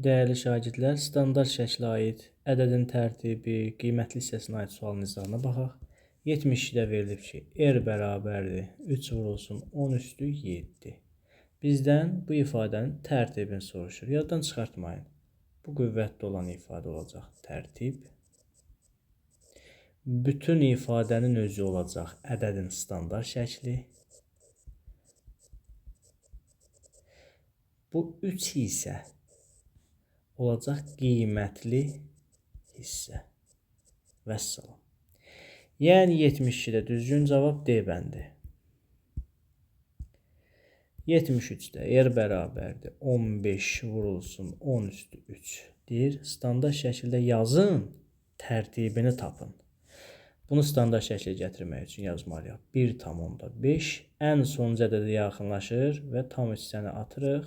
Dəyərli şagirdlər, standart şəklə aid ədədin tərtibi, qiymətli hissəsinə aid sualın izahına baxaq. 72-də verilib ki, R bərabərdir 3 vurulsun 10 üstü 7. Bizdən bu ifadənin tərtibini soruşur. Yaddan çıxartmayın. Bu qüvvətli olan ifadə olacaq tərtib. Bütün ifadənin özü olacaq ədədin standart şəkli. Bu 3 isə olacaq qiymətli hissə. Vəssalam. Yəni 72-də düzgün cavab D bəndi. 73-də R bərabərdir 15 vurulsun 10 üstü 3. Deyir, standart şəkildə yazın, tərtibini tapın. Bunu standart şəklə gətirmək üçün yazmalıyıq. 1,5 ən sonuncu ədədə yaxınlaşır və tam hissəni atırıq.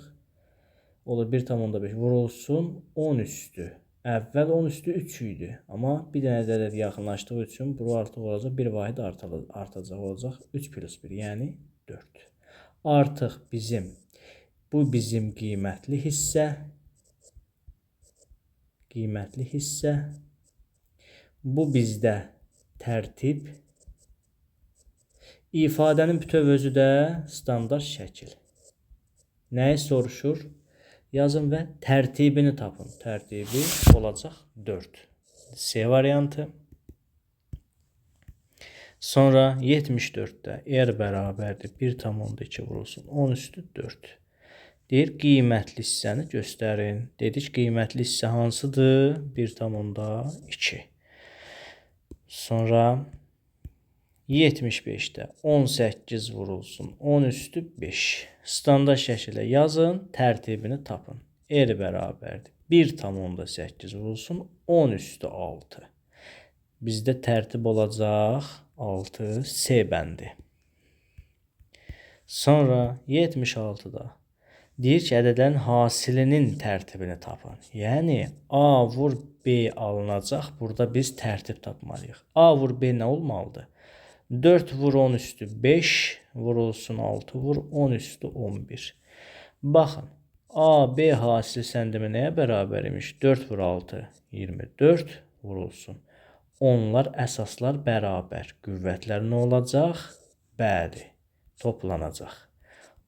Olur 1,5 vurulsun 10 üstü. Əvvəl 10 üstü 3 idi. Amma bir dənə ədəd yaxınlaşdığı üçün bura artıq olacaq bir vahid artacaq olacaq 3 plus 1, yəni 4. Artıq bu bizim qiymətli hissə, bu bizdə tərtib, ifadənin bütöv özü də standart şəkil. Nəyi soruşur? Yazın və tərtibini tapın. Tərtibi olacaq 4. C variantı. Sonra 74-də R bərabərdir 1,2 vurulsun 10 üstü 4. Deyir, qiymətli hissəni göstərin. Dedik, qiymətli hissə hansıdır? 1,2. Sonra 75-də 18 vurulsun 10 üstü 5. Standart şəkildə yazın, tərtibini tapın. R bərabərdir 1,8 vurulsun 10 üstü 6. Bizdə tərtib olacaq 6 C bəndi. Sonra 76-da deyir ki, ədədlərin hasilinin tərtibini tapın. Yəni A vur B alınacaq. Burada biz tərtib tapmalıyıq. A vur B nə olmalıdır? 4 vur 10 üstü 5 vurulsun 6 vur 10 üstü 11. Baxın, A, B hasili səndimi nəyə bərabər imiş? 4 vur 6, 24 vurulsun. Onlar əsaslar bərabər. Qüvvətlər nə olacaq? Bəli, toplanacaq.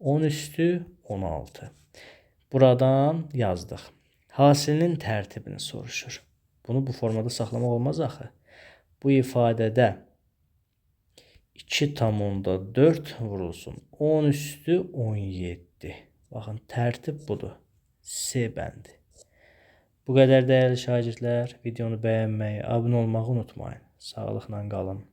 10 üstü 16. Buradan yazdıq. Hasilinin tərtibini soruşur. Bunu bu formada saxlamaq olmaz axı. Bu ifadədə 2,4 vurulsun 10 üstü 17. Baxın, tərtib budur. C bəndi. Bu qədər dəyərli şagirdlər. Videonu bəyənməyi, abunə olmağı unutmayın. Sağlıqla qalın.